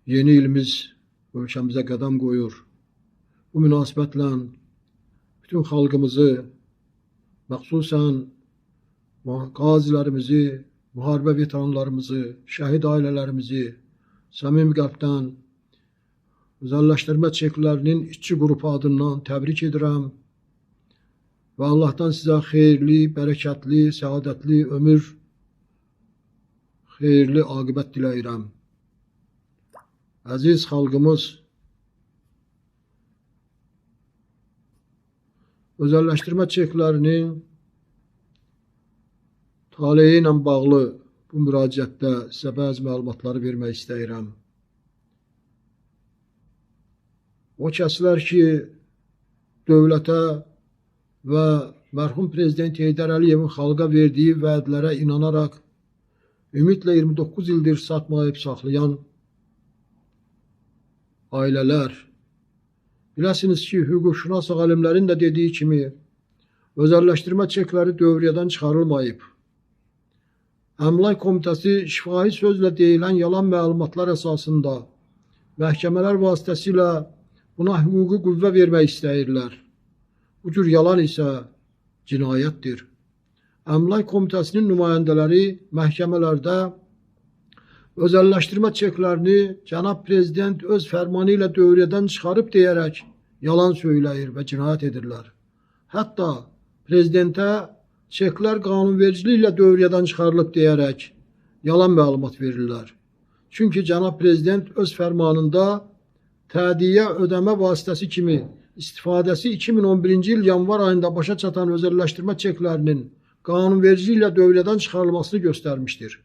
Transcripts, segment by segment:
Yeni ilimiz ölkəmizə qədəm qoyur. Bu münasibətlə bütün xalqımızı, məxsusən qazilərimizi, müharibə veteranlarımızı, şəhid ailələrimizi səmimi qəlbdən özəlləşdirmə çeklərinin işçi qrupu adından təbrik edirəm və Allahdan sizə xeyirli, bərəkətli, səadətli ömür, xeyirli aqibət diləyirəm. Əziz xalqımız, özəlləşdirmə çeklərinin taleyi ilə bağlı bu müraciətdə sizə bəzi məlumatları vermək istəyirəm. O kəslər ki, dövlətə və mərhum prezident Heydər Əliyevin xalqa verdiyi vədlərə inanaraq ümidlə 29 ildir satmayıb saxlayan ailələr, biləsiniz ki, hüquqşünas alimlərin də dediyi kimi özəlləşdirmə çekləri dövriyyədən çıxarılmayıb. Əmlak Komitəsi şifahi sözlə deyilən yalan məlumatlar əsasında məhkəmələr vasitəsilə buna hüquqi qüvvə vermək istəyirlər. Bu cür yalan isə cinayətdir. Əmlak Komitəsinin nümayəndələri məhkəmələrdə özəlləşdirmə çeklərini cənab prezident öz fərmanı ilə dövriyyədən çıxarıb deyərək yalan söyləyir və cinayət edirlər. Hətta prezidentə çeklər qanunvericiliklə dövriyyədən çıxarılıb deyərək yalan məlumat verirlər. Çünki cənab prezident öz fərmanında tədiyyə ödəmə vasitəsi kimi istifadəsi 2011-ci il yanvar ayında başa çatan özəlləşdirmə çeklərinin qanunvericiliklə dövriyyədən çıxarılmasını göstərmişdir.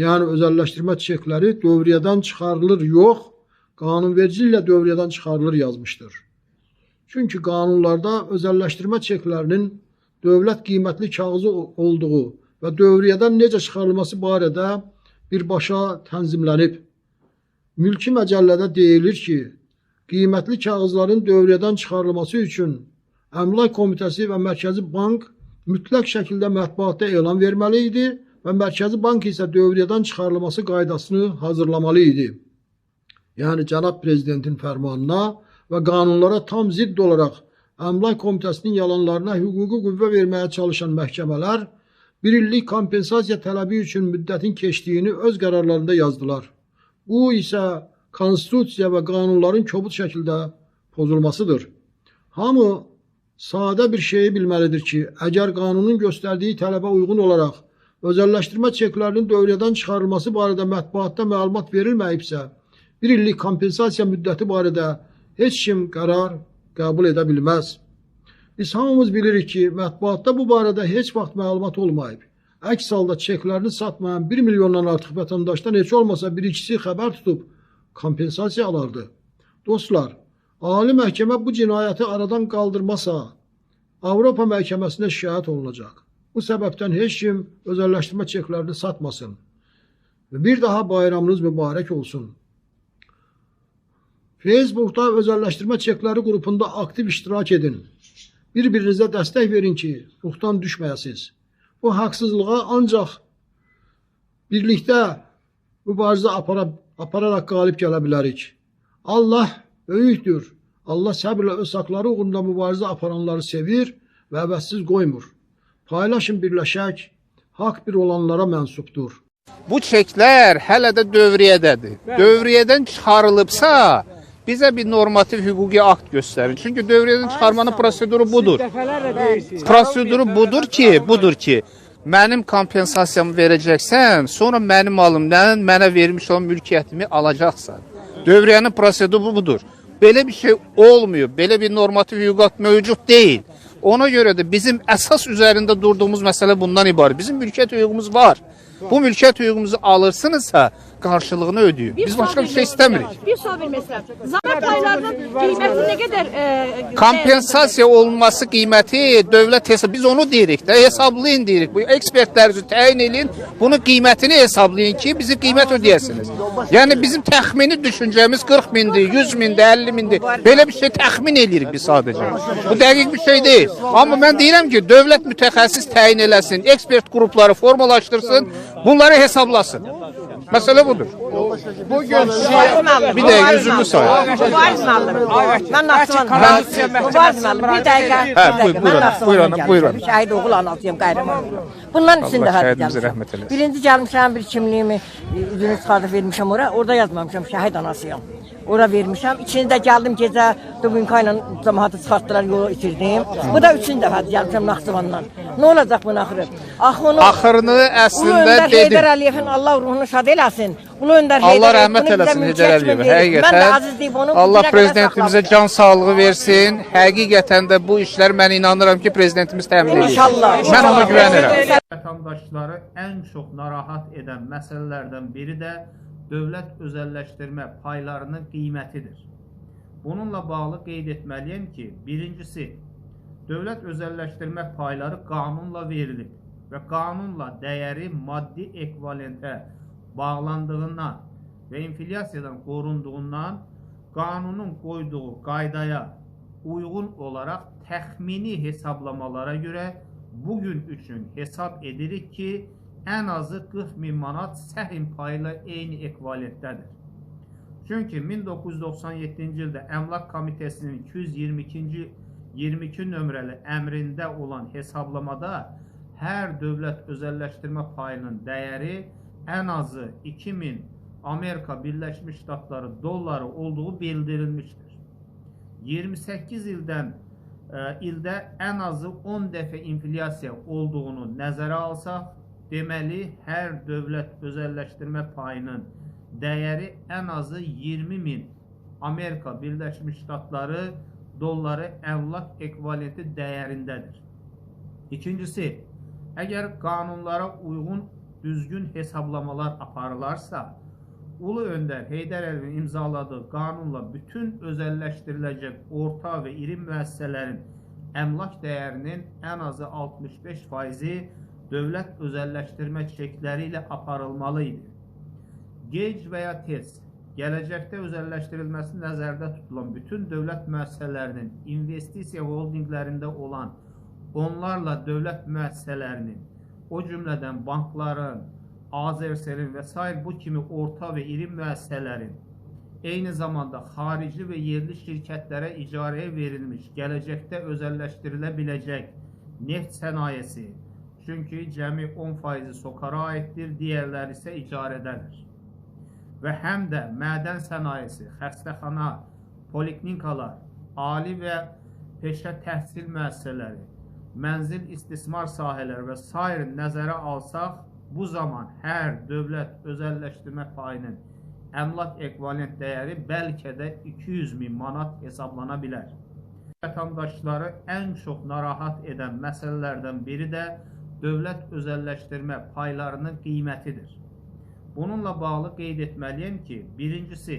Yəni özəlləşdirmə çekləri dövriyyədən çıxarılır yox, qanunvericiliklə dövriyyədən çıxarılır yazmışdır. Çünki qanunlarda özəlləşdirmə çeklərinin dövlət qiymətli kağızı olduğu və dövriyyədən necə çıxarılması barədə birbaşa tənzimlənib. Mülki məcəllədə deyilir ki, qiymətli kağızların dövriyyədən çıxarılması üçün Əmlak Komitəsi və Mərkəzi Bank mütləq şəkildə mətbuatda elan verməli idi və Mərkəzi Bank isə dövriyyədən çıxarılması qaydasını hazırlamalı idi. Yəni cənab prezidentin fərmanına və qanunlara tam zidd olaraq Əmlak Komitəsinin yalanlarına hüquqi qüvvə verməyə çalışan məhkəmələr bir illik kompensasiya tələbi üçün müddətin keçdiyini öz qərarlarında yazdılar. Bu isə konstitusiya və qanunların kobud şəkildə pozulmasıdır. Hamı sadə bir şeyi bilməlidir ki, əgər qanunun göstərdiyi tələbə uyğun olaraq özəlləşdirmə çeklərinin dövriyyədən çıxarılması barədə mətbuatda məlumat verilməyibsə, bir illik kompensasiya müddəti barədə heç kim qərar qəbul edə bilməz. Biz hamımız bilirik ki, mətbuatda bu barədə heç vaxt məlumat olmayıb. Əks halda çeklərini satmayan 1 milyondan artıq vətəndaşdan heç olmasa bir-ikisi xəbər tutub kompensasiya alardı. Dostlar, Ali Məhkəmə bu cinayəti aradan qaldırmasa, Avropa Məhkəməsinə şikayət olunacaq. Bu səbəbdən heç kim özəlləşdirmə çeklərini satmasın. Və bir daha bayramınız mübarək olsun. Facebook'da özəlləşdirmə çekləri qrupunda aktiv iştirak edin. Bir-birinizə dəstək verin ki, ruhdan düşməyəsiniz. Bu haqsızlığa ancaq birlikdə mübarizə apararaq qalib gələ bilərik. Allah böyükdür. Allah səbrlə öz haqları uğrunda mübarizə aparanları sevir və əvəzsiz qoymur. Paylaşın, birləşək, haqq bir olanlara mənsubdur. Bu çeklər hələ də dövriyyədədir. Dövriyyədən çıxarılıbsa, bizə bir normativ hüquqi akt göstərin. Çünki dövriyyədən çıxarmanın proseduru budur. Proseduru budur ki, mənim kompensasiyamı verəcəksən, sonra mənim malımdan mənə vermiş olan mülkiyyətimi alacaqsan. Dövriyyənin proseduru budur. Belə bir şey olmuyor. Belə bir normativ hüquqi akt mövcud deyil. Ona görə də bizim əsas üzərində durduğumuz məsələ bundan ibarət. Bizim mülkiyyət hüququmuz var. Bu mülkiyyət hüququmuzu alırsınızsa, qarşılığını ödəyin. Biz başqa bir şey istəmirik. Bir sual vermək istəyirəm. Zafer paylarının qiyməti nə qədər? Kompensasiya olunması qiyməti dövlət hesab, biz onu deyirik də, hesablayın deyirik. Bu ekspertlərinizi təyin eləyin, bunun qiymətini hesablayın ki, bizi qiymət ödəyəsiniz. Yəni bizim təxmini düşüncəmiz 40 mindir, 100 mindir, 50 mindir. Belə bir şey təxmin eləyirik biz sadəcə. Bu dəqiq bir şey deyil. Amma mən deyirəm ki, dövlət mütəxəssis təyin eləsin, ekspert qrupları formalaşdırsın, bunları hesablasın. Məsələ budur. Bugün bir dəqiqə üzümü sayın. Mübariz müəllim. Mən Naxçıvan. Mübariz müəllim bir dəqiqə. Hə, buyurun, buyurun, buyurun. Şəhid oğul anasıyam qəhrəman. Bundan üçün də Allah şəhidimizə gəlmişəm. rəhmət eləsin. Birinci gəlmişəm bir kimliyimi üzünü çıxardıb vermişəm ora. Orada yazmamışam şəhid anasıyam. Ora vermişəm. İkinci də gəldim gecə Dubinka ilə cəmaatı çıxartdılar, yolu itirdim. Bu da üçüncü dəfədir gəlmişəm Naxçıvandan. Nə olacaq bunun axırı? Axı onu Axırını Ulu əslində Öndər dedim. Heydər Əliyevin Allah ruhunu şad eləsin. Ulu Öndər Allah Heydər rəhmət bunu bizə eləsin mülkiyyət Heydər kimi Əliyevə. verib. Mən də Həqiqətən əziz deyib onu Allah bu günə qədər prezidentimizə saxlamışam. can sağlığı versin. Həqiqətən də bu işlər mən inanıram ki, prezidentimiz təmin edir. İnşallah. Mən ona güvənirəm. Vətəndaşları ən çox narahat edən məsələlərdən biri də dövlət özəlləşdirmə paylarının qiymətidir. Bununla bağlı qeyd etməliyəm ki, birincisi, dövlət özəlləşdirmə payları qanunla verilib və qanunla dəyəri maddi ekvivalentə bağlandığından və inflyasiyadan qorunduğundan qanunun qoyduğu qaydaya uyğun olaraq təxmini hesablamalara görə bugün üçün hesab edirik ki, ən azı 40 min manat səhm payı ilə eyni ekvivalentdədir. Çünki 1997-ci ildə Əmlak Komitəsinin 222-ci 22 nömrəli əmrində olan hesablamada hər dövlət özəlləşdirmə payının dəyəri ən azı 2000 Amerika Birləşmiş Ştatları dolları olduğu bildirilmişdir. 28 ildən ildə ən azı 10 dəfə inflyasiya olduğunu nəzərə alsaq, deməli hər dövlət özəlləşdirmə payının dəyəri ən azı 20 min Amerika Birləşmiş Ştatları dolları əmlak ekvivalenti dəyərindədir. İkincisi, əgər qanunlara uyğun düzgün hesablamalar aparılarsa, Ulu Öndər Heydər Əliyevin imzaladığı qanunla bütün özəlləşdiriləcək orta və iri müəssisələrin əmlak dəyərinin ən azı 65%-i dövlət özəlləşdirmə çekləri ilə aparılmalı idi. Gec və ya tez, gələcəkdə özəlləşdirilməsi nəzərdə tutulan bütün dövlət müəssisələrinin investisiya holdinqlərində olan onlarla dövlət müəssisələrinin, o cümlədən bankların, Azerselin və sair bu kimi orta və iri müəssisələrin, eyni zamanda xarici və yerli şirkətlərə icarəyə verilmiş, gələcəkdə özəlləşdirilə biləcək neft sənayesi, çünki cəmi 10%-i SOCAR-a aiddir, digərləri isə icarədədir. Və həm də mədən sənayesi, xəstəxana, poliklinikalar, ali və peşə təhsil müəssisələri, mənzil istismar sahələri və sair nəzərə alsaq, bu zaman hər dövlət özəlləşdirmə payının əmlak ekvivalent dəyəri bəlkə də 200 min manat hesablana bilər. Vətəndaşları ən çox narahat edən məsələlərdən biri də dövlət özəlləşdirmə paylarının qiymətidir. Bununla bağlı qeyd etməliyəm ki, birincisi,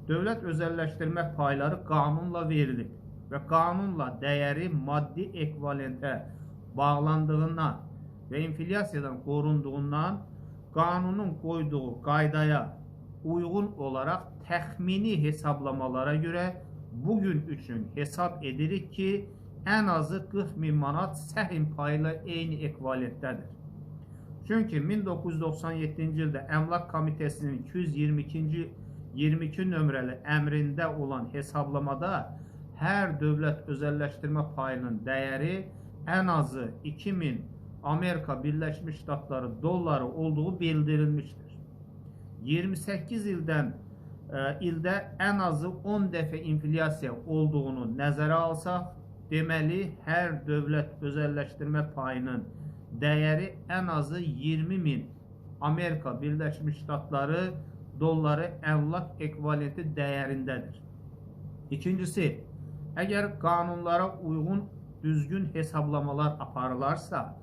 dövlət özəlləşdirmə payları qanunla verilib və qanunla dəyəri maddi ekvivalentə bağlandığından və inflyasiyadan qorunduğundan qanunun qoyduğu qaydaya uyğun olaraq təxmini hesablamalara görə bugün üçün hesab edirik ki, ən azı 40 min manat səhm payı ilə eyni ekvivalentdədir. Çünki 1997-ci ildə Əmlak Komitəsinin 222-ci 22 nömrəli əmrində olan hesablamada hər dövlət özəlləşdirmə payının dəyəri ən azı 2000 Amerika Birləşmiş Ştatları dolları olduğu bildirilmişdir. 28 ildən ildə ən azı 10 dəfə inflyasiya olduğunu nəzərə alsaq, deməli hər dövlət özəlləşdirmə payının dəyəri ən azı 20 min Amerika Birləşmiş Ştatları dolları əmlak ekvivalenti dəyərindədir. İkincisi, əgər qanunlara uyğun düzgün hesablamalar aparılarsa,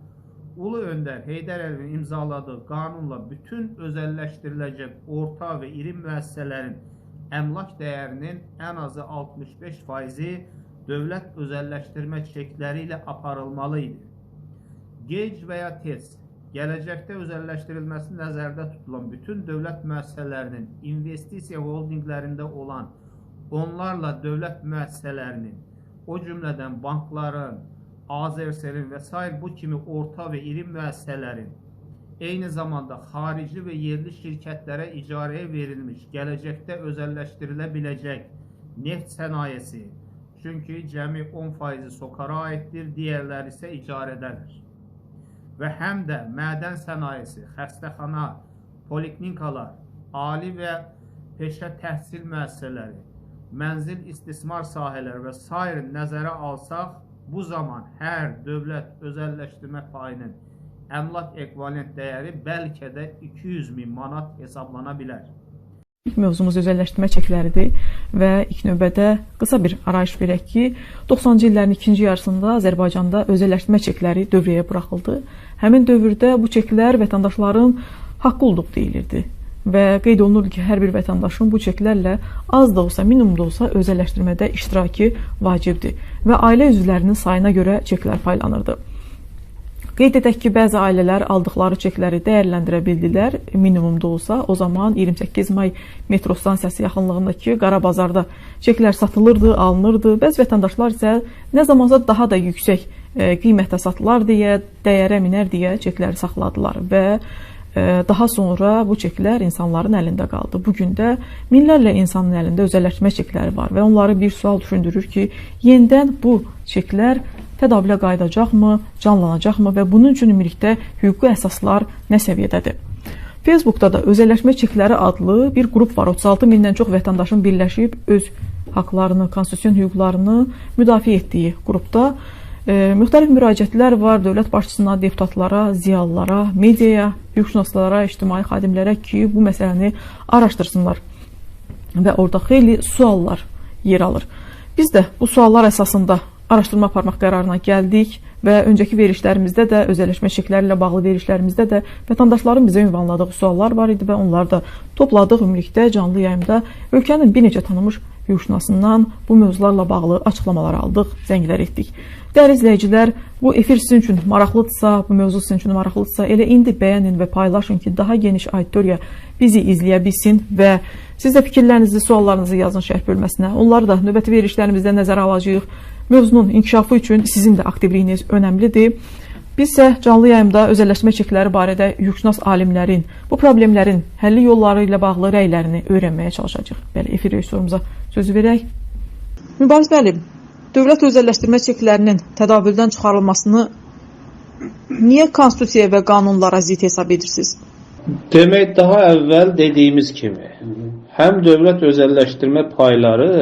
Ulu Öndər Heydər Əliyevin imzaladığı qanunla bütün özəlləşdiriləcək orta və iri müəssisələrin əmlak dəyərinin ən azı 65%-i dövlət özəlləşdirmə çekləri ilə aparılmalı idi. Gec və ya tez, gələcəkdə özəlləşdirilməsi nəzərdə tutulan bütün dövlət müəssisələrinin investisiya holdinqlərində olan onlarla dövlət müəssisələrinin, o cümlədən bankların, Azerselin və sair bu kimi orta və iri müəssisələrin, Eyni zamanda xarici və yerli şirkətlərə icarəyə verilmiş, gələcəkdə özəlləşdirilə biləcək neft sənayesi, çünki cəmi 10%-i SOCAR-a aiddir, digərləri isə icarədədir. Və həm də mədən sənayesi, xəstəxana, poliklinikalar, ali və peşə təhsil müəssisələri, mənzil istismar sahələri və sair nəzərə alsaq, bu zaman hər dövlət özəlləşdirmə payının əmlak ekvivalent dəyəri bəlkə də 200 min manat hesablana bilər. İlk mövzumuz özəlləşdirmə çekləridir və ilk növbədə qısa bir arayış verək ki, 90-cı illərin ikinci yarısında Azərbaycanda özəlləşdirmə çekləri dövrəyə buraxıldı. Həmin dövrdə bu çeklər vətəndaşların haqqı olduğu deyilirdi və qeyd olunurdu ki, hər bir vətəndaşın bu çeklərlə az da olsa, minimum da olsa özəlləşdirmədə iştirakı vacibdir və ailə üzvlərinin sayına görə çeklər paylanırdı. Qeyd edək ki, bəzi ailələr aldıqları çekləri dəyərləndirə bildilər, minimumda olsa. O zaman 28 may metro stansiyası yaxınlığındakı Qarabazarda çeklər satılırdı, alınırdı. Bəzi vətəndaşlar isə nə zamansa daha da yüksək qiymətə satılar deyə, dəyərə minər deyə çekləri saxladılar və daha sonra bu çeklər insanların əlində qaldı. Bu gün də minlərlə insanın əlində özəlləşmə çekləri var və onları bir sual düşündürür ki, yenidən bu çeklər tədavülə qayıdacaqmı, canlanacaqmı və bunun üçün ümumilikdə hüquqi əsaslar nə səviyyədədir? Facebookda da özəlləşmə çekləri adlı bir qrup var. 36 mindən çox vətəndaşın birləşib öz haqlarını, konstitusion hüquqlarını müdafiə etdiyi qrupda müxtəlif müraciətlər var dövlət başçısına, deputatlara, ziyalılara, mediaya, hüquqşünaslara, ictimai xadimlərə ki, bu məsələni araşdırsınlar. Və orada xeyli suallar yer alır. Biz də bu suallar əsasında araşdırma aparmaq qərarına gəldik və öncəki verilişlərimizdə də, özəlləşmə çekləri ilə bağlı verilişlərimizdə də vətəndaşların bizə ünvanladığı suallar var idi və onları da topladıq. Ümumilikdə canlı yayımda ölkənin bir neçə tanınmış hüquqşünasından bu mövzularla bağlı açıqlamalar aldıq, zənglər etdik. Dəyərli izləyicilər, bu efir sizin üçün maraqlıdırsa, bu mövzu sizin üçün maraqlıdırsa, elə indi bəyənin və paylaşın ki, daha geniş auditoriya bizi izləyə bilsin və siz də fikirlərinizi, suallarınızı yazın şərh bölməsinə. Onları da növbəti verilişlərimizdə nəzərə alacağıq. Mövzunun inkişafı üçün sizin də aktivliyiniz önəmlidir. Biz isə canlı yayımda özəlləşmə çekləri barədə hüquqşünas alimlərin bu problemlərin həlli yolları ilə bağlı rəylərini öyrənməyə çalışacağıq. Bəli, efir rejissorumuza sözü verək. Mübariz müəllim, dövlət özəlləşdirmə çeklərinin tədavüldən çıxarılmasını niyə konstitusiyaya və qanunlara zidd hesab edirsiniz? Demək, daha əvvəl dediyimiz kimi, həm dövlət özəlləşdirmə payları,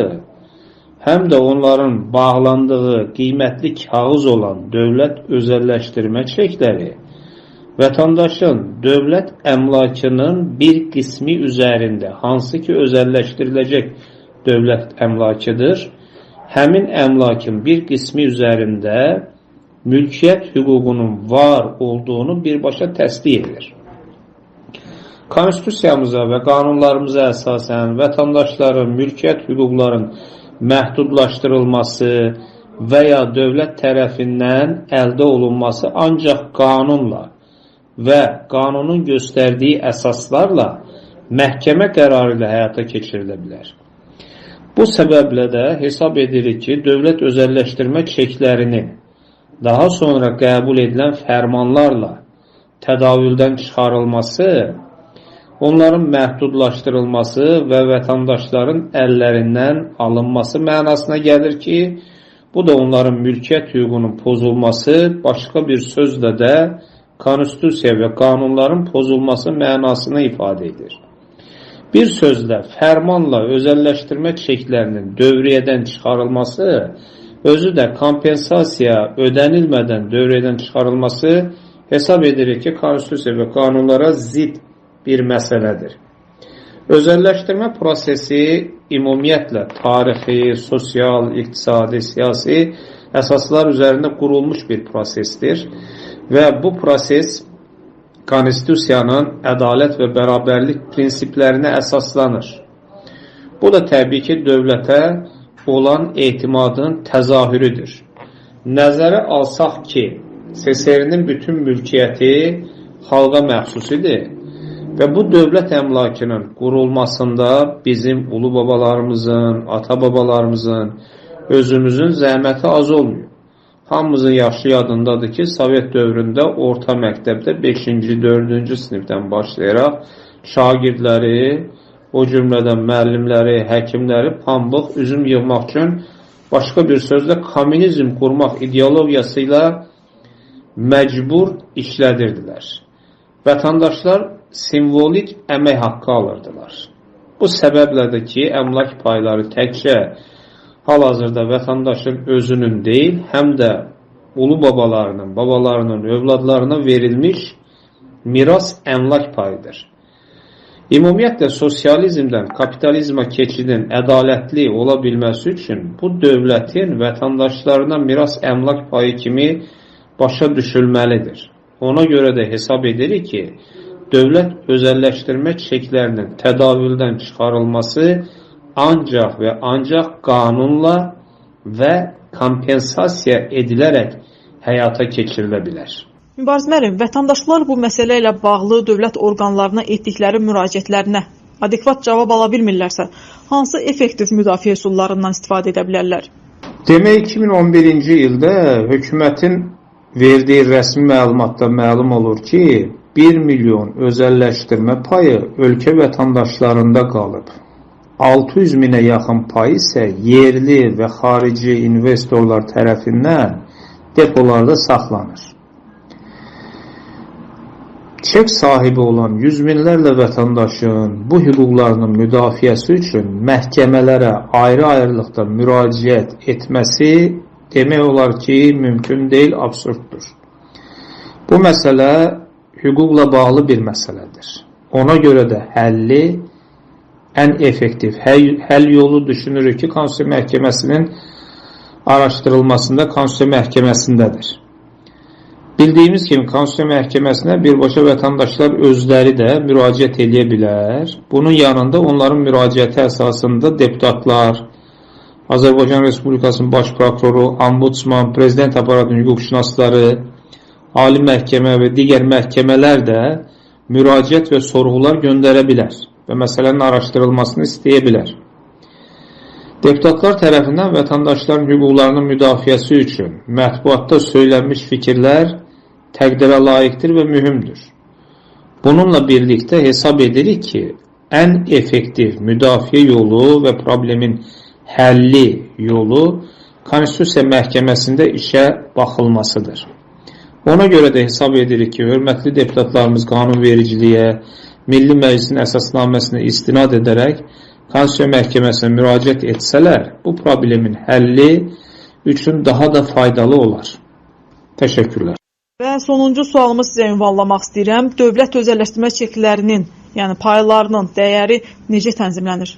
həm də onların bağlandığı qiymətli kağız olan dövlət özəlləşdirmə çekləri vətəndaşın dövlət əmlakının bir qismi üzərində, hansı ki özəlləşdiriləcək dövlət əmlakıdır, həmin əmlakın bir qismi üzərində mülkiyyət hüququnun var olduğunu birbaşa təsdiq edir. Konstitusiyamıza və qanunlarımıza əsasən vətəndaşların mülkiyyət hüquqlarının məhdudlaşdırılması və ya dövlət tərəfindən əldə olunması ancaq qanunla və qanunun göstərdiyi əsaslarla məhkəmə qərarı ilə həyata keçirilə bilər. Bu səbəblə də hesab edirik ki, dövlət özəlləşdirmə çeklərinin daha sonra qəbul edilən fərmanlarla tədavüldən çıxarılması, onların məhdudlaşdırılması və vətəndaşların əllərindən alınması mənasına gəlir ki, bu da onların mülkiyyət hüququnun pozulması, başqa bir sözlə də konstitusiya və qanunların pozulması mənasını ifadə edir. Bir sözlə, fərmanla özəlləşdirmə çeklərinin dövriyyədən çıxarılması, özü də kompensasiya ödənilmədən dövriyyədən çıxarılması hesab edirik ki, konstitusiya və qanunlara zidd bir məsələdir. Özəlləşdirmə prosesi ümumiyyətlə tarixi, sosial, iqtisadi, siyasi əsaslar üzərində qurulmuş bir prosesdir və bu proses konstitusiyanın ədalət və bərabərlik prinsiplərinə əsaslanır. Bu da təbii ki, dövlətə olan etimadın təzahürüdür. Nəzərə alsaq ki, SSR-nin bütün mülkiyyəti xalqa məxsus idi və bu dövlət əmlakının qurulmasında bizim ulu babalarımızın, ata babalarımızın, özümüzün zəhməti az olmuyor. Hamımızın yaxşı yadındadır ki, Sovet dövründə orta məktəbdə 5-ci, 4-cü sinifdən başlayaraq şagirdləri, o cümlədən müəllimləri, həkimləri pambıq, üzüm yığmaq üçün başqa bir sözlə kommunizm qurmaq ideologiyası ilə məcbur işlədirdilər. Vətəndaşlar simvolik əmək haqqı alırdılar. Bu səbəblə də ki, əmlak payları təkcə hal-hazırda vətəndaşın özünün deyil, həm də ulu babalarının, babalarının, övladlarına verilmiş miras əmlak payıdır. Ümumiyyətlə, sosializmdən kapitalizmə keçidin ədalətli ola bilməsi üçün bu dövlətin vətəndaşlarına miras əmlak payı kimi başa düşülməlidir. Ona görə də hesab edirik ki, dövlət özəlləşdirmə çeklərinin tədavüldən çıxarılması ancaq və ancaq qanunla və kompensasiya edilərək həyata keçirilə bilər. Mübariz müəllim, vətəndaşlar bu məsələ ilə bağlı dövlət orqanlarına etdikləri müraciətlərinə adekvat cavab ala bilmirlərsə, hansı effektiv müdafiə üsullarından istifadə edə bilərlər? Demək, 2011-ci ildə hökumətin verdiyi rəsmi məlumatda məlum olur ki, 1 milyon özəlləşdirmə payı ölkə vətəndaşlarında qalıb. 600 minə yaxın pay isə yerli və xarici investorlar tərəfindən depolarda saxlanır. Çek sahibi olan yüz minlərlə vətəndaşın bu hüquqlarının müdafiəsi üçün məhkəmələrə ayrı-ayrılıqda müraciət etməsi demək olar ki, mümkün deyil, absurddur. Bu məsələ hüquqla bağlı bir məsələdir. Ona görə də həlli ən effektiv həll yolu düşünürük ki, Konstitusiya Məhkəməsinin araşdırılmasında Konstitusiya Məhkəməsindədir. Bildiyimiz kimi Konstitusiya Məhkəməsinə birbaşa vətəndaşlar özləri də müraciət eləyə bilər. Bunun yanında onların müraciəti əsasında deputatlar, Azərbaycan Respublikasının Baş Prokuroru, Ombudsman, Prezident aparatının hüquqşünasları, Ali Məhkəmə və digər məhkəmələr də müraciət və sorğular göndərə bilər və məsələnin araşdırılmasını istəyə bilər. Deputatlar tərəfindən vətəndaşların hüquqlarının müdafiəsi üçün mətbuatda söylənmiş fikirlər təqdirə layiqdir və mühümdür. Bununla birlikdə hesab edirik ki, ən effektiv müdafiə yolu və problemin həlli yolu Konstitusiya Məhkəməsində işə baxılmasıdır. Ona görə də hesab edirik ki, hörmətli deputatlarımız qanunvericiliyə, Milli Məclisin əsasnaməsinə istinad edərək Konstitusiya Məhkəməsinə müraciət etsələr, bu problemin həlli üçün daha da faydalı olar. Təşəkkürlər. Və sonuncu sualımı sizə ünvanlamaq istəyirəm. Dövlət özəlləşdirmə çeklərinin, yəni paylarının dəyəri necə tənzimlənir?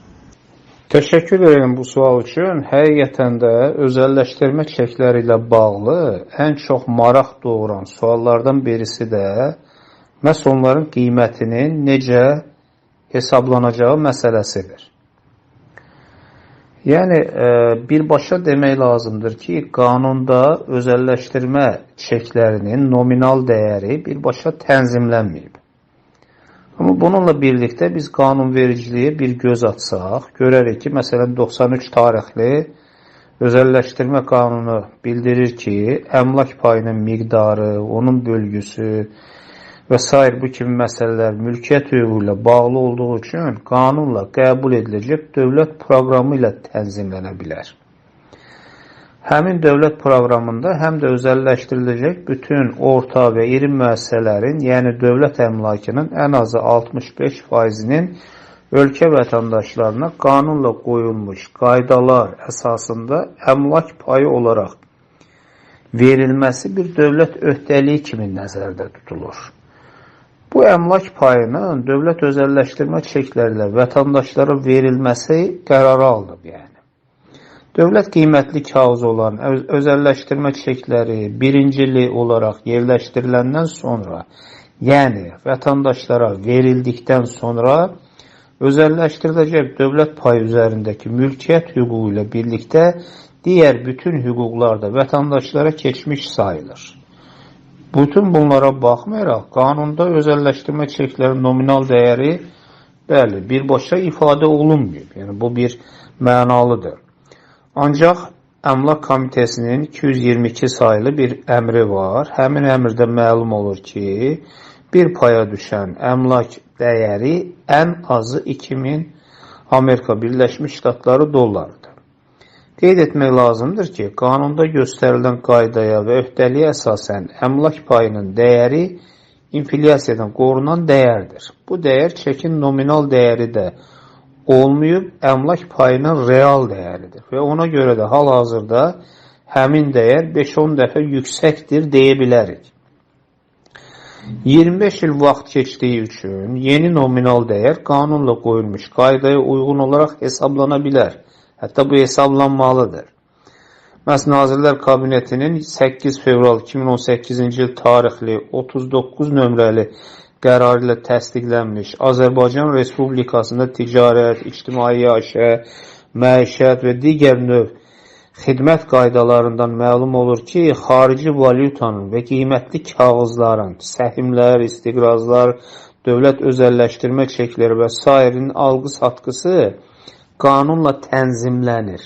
Təşəkkür edirəm bu sual üçün. Həqiqətən də özəlləşdirmə çekləri ilə bağlı ən çox maraq doğuran suallardan birisi də məhz onların qiymətinin necə hesablanacağı məsələsidir. Yəni, birbaşa demək lazımdır ki, qanunda özəlləşdirmə çeklərinin nominal dəyəri birbaşa tənzimlənməyib. Amma bununla birlikdə biz qanunvericiliyə bir göz atsaq, görərik ki, məsələn, 93 tarixli özəlləşdirmə qanunu bildirir ki, əmlak payının miqdarı, onun bölgüsü və sair bu kimi məsələlər mülkiyyət hüququ ilə bağlı olduğu üçün qanunla qəbul ediləcək dövlət proqramı ilə tənzimlənə bilər. Həmin dövlət proqramında həm də özəlləşdiriləcək bütün orta və iri müəssisələrin, yəni dövlət əmlakının ən azı 65%-nin ölkə vətəndaşlarına qanunla qoyulmuş qaydalar əsasında əmlak payı olaraq verilməsi bir dövlət öhdəliyi kimi nəzərdə tutulur. Bu əmlak payının dövlət özəlləşdirmə çekləri ilə vətəndaşlara verilməsi qərara alınıb yəni. Dövlət qiymətli kağız olan özəlləşdirmə çekləri birincili olaraq yerləşdiriləndən sonra, yəni vətəndaşlara verildikdən sonra özəlləşdiriləcək dövlət payı üzərindəki mülkiyyət hüququ ilə birlikdə digər bütün hüquqlar da vətəndaşlara keçmiş sayılır. Bütün bunlara baxmayaraq, qanunda özəlləşdirmə çeklərinin nominal dəyəri, bəli, birbaşa ifadə olunmayıb. Yəni, bu bir mənalıdır. Ancaq Əmlak Komitəsinin 222 saylı bir əmri var. Həmin əmrdə məlum olur ki, bir paya düşən əmlak dəyəri ən azı 2000 Amerika Birləşmiş Ştatları dollarıdır. Qeyd etmək lazımdır ki, qanunda göstərilən qaydaya və öhdəliyə əsasən əmlak payının dəyəri inflyasiyadan qorunan dəyərdir. Bu dəyər çekin nominal dəyəri də olmayıb, əmlak payının real dəyəridir və ona görə də hal-hazırda həmin dəyər 5-10 dəfə yüksəkdir deyə bilərik. 25 il vaxt keçdiyi üçün yeni nominal dəyər qanunla qoyulmuş qaydaya uyğun olaraq hesablana bilər. Hətta bu hesablanmalıdır. Məhz Nazirlər Kabinetinin 8 fevral 2018-ci il tarixli 39 nömrəli qərarı ilə təsdiqlənmiş Azərbaycan Respublikasında ticarət, ictimai yaşayış, məişət və digər növ xidmət qaydalarından məlum olur ki, xarici valyutanın və qiymətli kağızların, səhmlər, istiqrazlar, dövlət özəlləşdirmə çekləri və sairinin alqı-satqısı qanunla tənzimlənir.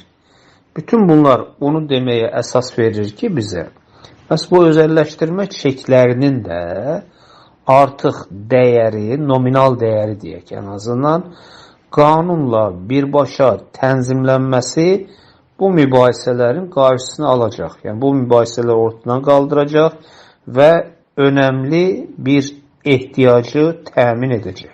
Bütün bunlar onu deməyə əsas verir ki, bizə bəs bu özəlləşdirmə çeklərinin də artıq dəyəri, nominal dəyəri deyək ən azından, qanunla birbaşa tənzimlənməsi bu mübahisələrin qarşısını alacaq. Yəni bu mübahisələri ortadan qaldıracaq və önəmli bir ehtiyacı təmin edəcək.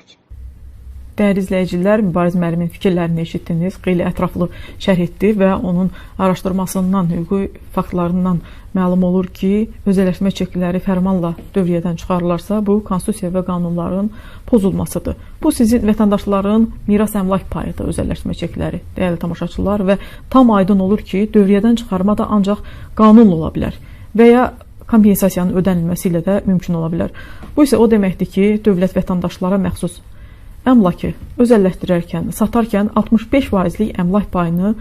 Dəyərli izləyicilər, Mübariz müəllimin fikirlərini eşitdiniz, xeyli ətraflı şərh etdi və onun araşdırmasından, hüquqi faktlarından məlum olur ki, özəlləşmə çekləri fərmanla dövriyyədən çıxarılarsa, bu konstitusiya və qanunların pozulmasıdır. Bu sizin vətəndaşların miras əmlak payıdır, özəlləşmə çekləri, dəyərli tamaşaçılar, və tam aydın olur ki, dövriyyədən çıxarma da ancaq qanunla ola bilər və ya kompensasiyanın ödənilməsi ilə də mümkün ola bilər. Bu isə o deməkdir ki, dövlət vətəndaşlara məxsus əmlakı özəlləşdirərkən, satarkən 65%lik əmlak payını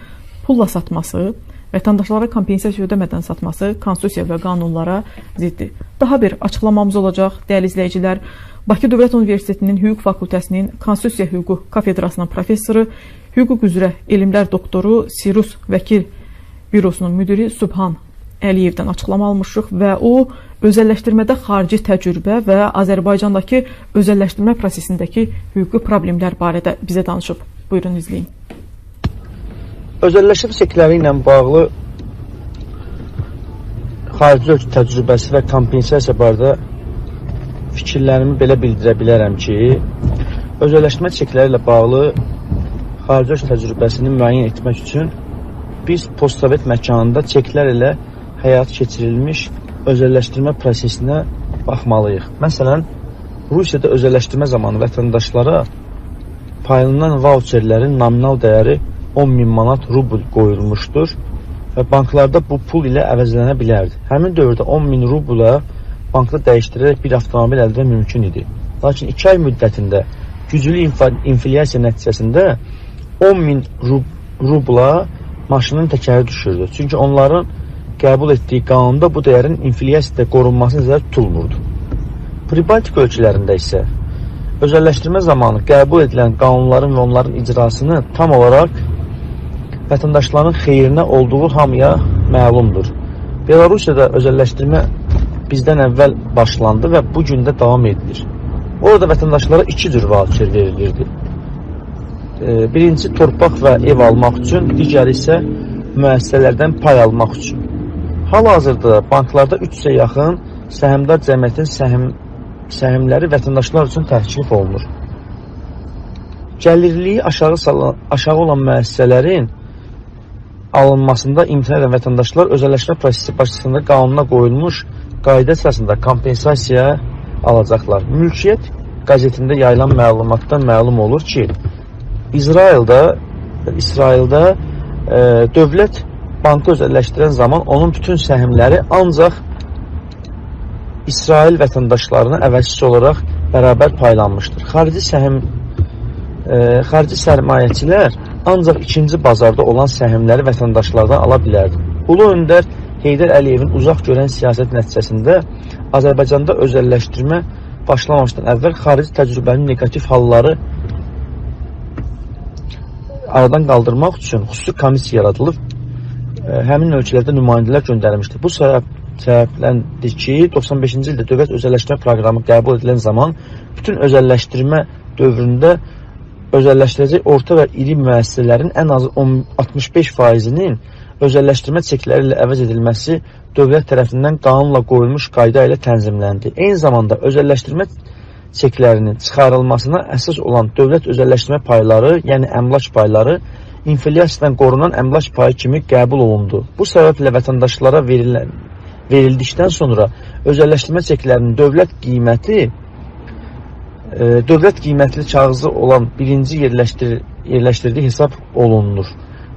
pulla satması, vətəndaşlara kompensasiya ödəmədən satması konstitusiya və qanunlara ziddir. Daha bir açıqlamamız olacaq, dəyərli izləyicilər. Bakı Dövlət Universitetinin Hüquq Fakültəsinin Konstitusiya Hüququ kafedrasının professoru, hüquq üzrə elmlər doktoru, Sirus Vəkil Bürosunun müdiri Sübhan Əliyevdən açıqlama almışıq və o, özəlləşdirmədə xarici təcrübə və Azərbaycandakı özəlləşdirmə prosesindəki hüquqi problemlər barədə bizə danışıb. Buyurun, izləyin. Özəlləşmə çekləri ilə bağlı xarici ölkə təcrübəsi və kompensasiya barədə fikirlərimi belə bildirə bilərəm ki, özəlləşmə çekləri ilə bağlı xarici ölkə təcrübəsini müəyyən etmək üçün biz postsovet məkanında çeklər ilə həyata keçirilmiş özəlləşdirmə prosesinə baxmalıyıq. Məsələn, Rusiyada özəlləşdirmə zamanı vətəndaşlara paylanan voucherlərin nominal dəyəri 10.000 manat rubl qoyulmuşdur və banklarda bu pul ilə əvəzlənə bilərdi. Həmin dövrdə 10.000 rubla bankda dəyişdirərək bir avtomobil əldə etmək mümkün idi. Lakin 2 ay müddətində güclü inflyasiya nəticəsində 10.000 rubla maşının təkəri düşürdü. Çünki onların qəbul etdiyi qanunda bu dəyərin inflyasiyada qorunması nəzərdə tutulmurdu. Pribaltik ölkələrində isə özəlləşdirmə zamanı qəbul edilən qanunların və onların icrasını tam olaraq vətəndaşların xeyrinə olduğu hamıya məlumdur. Belarusiyada özəlləşdirmə bizdən əvvəl başlandı və bu gün də davam edilir. Orada vətəndaşlara iki cür voucher verilirdi. Birincisi torpaq və ev almaq üçün, digəri isə müəssisələrdən pay almaq üçün. Hal-hazırda banklarda 300-ə yaxın səhmdar cəmiyyətin səhmləri vətəndaşlar üçün təklif olunur. Gəlirliyi aşağı olan müəssisələrin alınmasında imtina edən vətəndaşlar özəlləşmə prosesi başlasında qanuna qoyulmuş qayda əsasında kompensasiya alacaqlar. Mülkiyyət qəzetində yayılan məlumatdan məlum olur ki, İsraildə dövlət bankı özəlləşdirən zaman onun bütün səhmləri ancaq İsrail vətəndaşlarına əvəzsiz olaraq bərabər paylanmışdır. Xarici sərmayəçilər ancaq ikinci bazarda olan səhmləri vətəndaşlardan ala bilərdi. Ulu öndər Heydər Əliyevin uzaq görən siyasət nəticəsində Azərbaycanda özəlləşdirmə başlamamışdan əvvəl xarici təcrübənin neqativ halları aradan qaldırmaq üçün xüsusi komissiya yaradılıb. həmin ölkələrdə nümayəndələr göndərilmişdir. Bu səbəbləndir ki, 95-ci ildə dövlət özəlləşdirmə proqramı qəbul edilən zaman bütün özəlləşdirmə dövründə özəlləşdiriləcək orta və iri müəssisələrin ən azı 65%-nin özəlləşdirmə çekləri ilə əvəz edilməsi dövlət tərəfindən qanunla qoyulmuş qayda ilə tənzimləndi. Eyni zamanda özəlləşdirmə çeklərinin çıxarılmasına əsas olan dövlət özəlləşdirmə payları, yəni əmlak payları, inflyasiyadan qorunan əmlak payı kimi qəbul olundu. Bu səbəblə vətəndaşlara verildikdən sonra özəlləşdirmə çeklərinin dövlət qiyməti dövlət qiymətli kağızı olan birinci yerləşdirdiyi hesab olunur.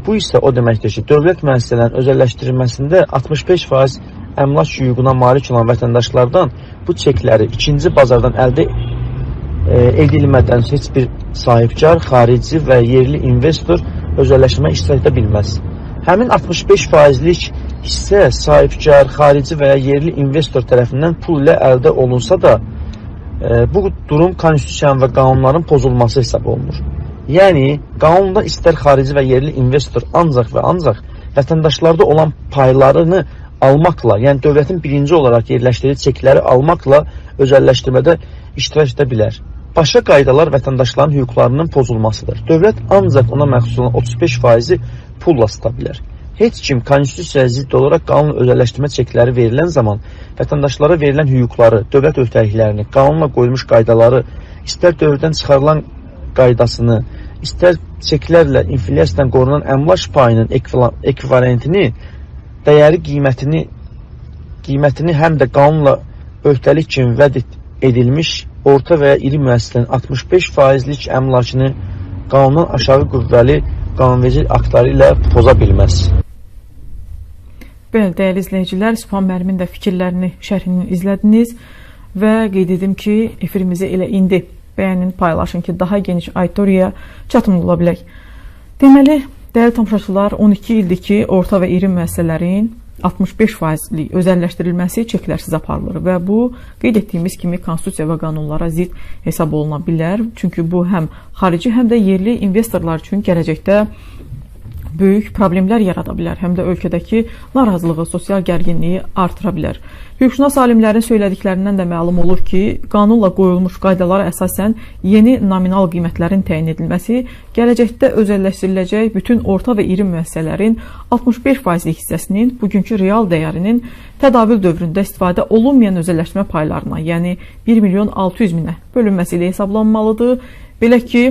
Bu isə o deməkdir ki, dövlət müəssisələrinin özəlləşdirilməsində 65% əmlak hüququna malik olan vətəndaşlardan bu çekləri ikinci bazardan əldə edilmədən heç bir sahibkar, xarici və yerli investor özəlləşdirmə iştirak edə bilməz. Həmin 65%lik hissə sahibkar, xarici və ya yerli investor tərəfindən pul ilə əldə olunsa da, bu durum konstitusiyanın və qanunların pozulması hesab olunur. Yəni, qanunda istər xarici və yerli investor ancaq və ancaq vətəndaşlarda olan paylarını almaqla, yəni dövlətin birinci olaraq yerləşdirdiyi çekləri almaqla özəlləşdirmədə iştirak edə bilər. Başqa qaydalar vətəndaşların hüquqlarının pozulmasıdır. Dövlət ancaq ona məxsus olan 35%-i pulla sata bilər. Heç kim konstitusiyaya zidd olaraq qanunla özəlləşdirmə çekləri verilən zaman vətəndaşlara verilən hüquqları, dövlət öhdəliklərini, qanunla qoyulmuş qaydaları, istər dövrdən çıxarılan qaydasını, istər çeklərlə inflyasiyadan qorunan əmlak payının ekvivalentini, dəyəri qiymətini həm də qanunla öhdəlik kimi vəd edilmiş orta və ya iri müəssisələrin 65%lik əmlakını qanundan aşağı qüvvəli qanunverici aktları ilə poza bilməz. Bəli, dəyərli izləyicilər, Sübhan müəllimin də fikirlərini, şərhini izlədiniz və qeyd edim ki, efirimizi elə indi bəyənin, paylaşın ki, daha geniş auditoriyaya çatımlı ola bilək. Deməli, dəyərli tamaşaçılar, 12 ildir ki, orta və iri müəssisələrin 65%lik özəlləşdirilməsi çeklərsiz aparılır və bu, qeyd etdiyimiz kimi, konstitusiya və qanunlara zidd hesab oluna bilər. Çünki bu, həm xarici, həm də yerli investorlar üçün gələcəkdə böyük problemlər yarada bilər, həm də ölkədəki narazılığı, sosial gərginliyi artıra bilər. Hüquqşünas alimlərin söylədiklərindən də məlum olur ki, qanunla qoyulmuş qaydalara əsasən yeni nominal qiymətlərin təyin edilməsi gələcəkdə özəlləşdiriləcək bütün orta və iri müəssisələrin 65%lik hissəsinin bugünkü real dəyərinin tədavül dövründə istifadə olunmayan özəlləşdirmə paylarına, yəni 1 milyon 600 minə bölünməsi ilə hesablanmalıdır. Belə ki,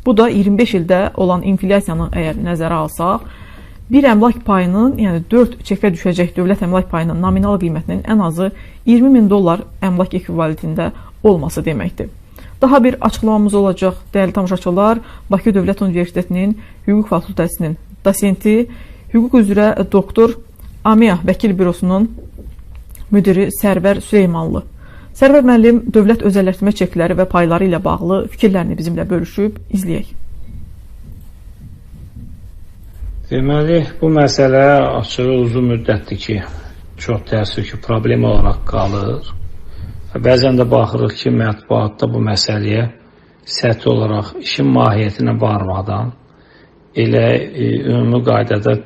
bu da 25 ildə olan inflyasiyanı əgər nəzərə alsaq, bir əmlak payının, yəni 4 çekə düşəcək dövlət əmlak payının nominal qiymətinin ən azı 20 min dollar əmlak ekvivalentində olması deməkdir. Daha bir açıqlamamız olacaq, dəyərli tamaşaçılar, Bakı Dövlət Universitetinin Hüquq Fakültəsinin dosenti, hüquq üzrə doktor AMEA Vəkil Bürosunun müdiri Sərvər Süleymanlı. Sərvər müəllim dövlət özəlləşdirmə çekləri və payları ilə bağlı fikirlərini bizimlə bölüşüb, izləyək. Deməli, bu məsələ açığı uzun müddətdir ki, çox təəssüf ki, problem olaraq qalır. Bəzən də baxırıq ki, mətbuatda bu məsələyə səthi olaraq işin mahiyyətinə varmadan elə ümumi qaydada